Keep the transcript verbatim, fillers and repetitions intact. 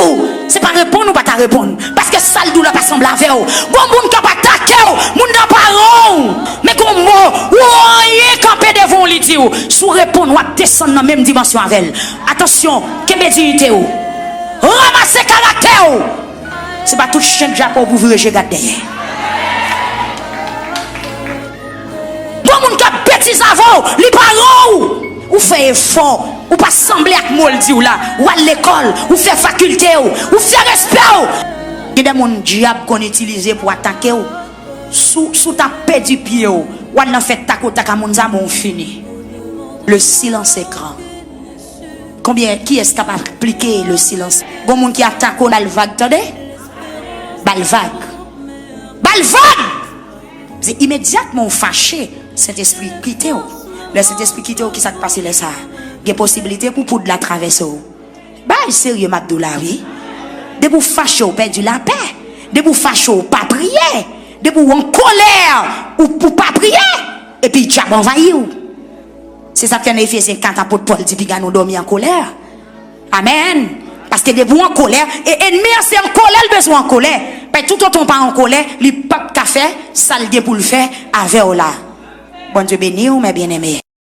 ou, se pa reponn ou pa ta reponn. Paske sa l di w la pa sanble avè w. Gon moun k ap atake w, moun nan pa ran w. Men gon mo, ou anyen kanpe devan w, li di w. Si w reponn, w ap desann nan menm dimansyon avè l. Atansyon, kenbe diyite w. Ranmase karaktè w. Se pa tout chen k jape w pou vire je gad dèyè. Gon moun k ap betize avè w, li pa ran w. Ou fè efò, ou pa sanble ak mo l di w la. W al lekòl, ou fè fakilte w, ou fè respè w. Gen de moun dyab konn itilize pou atake w. Si w, si w ta pèdi pye w, w al nan fèt takotak a moun sa, bon, ou fini. Le silence est grand. Konbyen, kiyès k ap aplike le silence? Gon moun ki atake w, ba l vag, tande? Ba l vag. Ba l vag! Se imedyatman w fache, Sentespri kite w. Lè Sentespri kite w, kisa k pase lè sa a? Gen posiblite pou poud la travèse w. Bagay serye m ap di w la, wi. Depi w fache, w pèdi lapè. Depi w fache, w pa priye. Depi w an kolè, ou, ou pa priye. Epi dyab anvayi w. Se sa k fè nan Efezyen kat, apot Pòl di piga nou dòmi an kolè. Amèn. Paske depi w an kolè, e ènmi an se an kolè l bezwen an kolè. Paske toutotan w pa an kolè, li p ap ka fè sa l gen pou l fè avè w la. Bondye beni w, mes bien-aimés.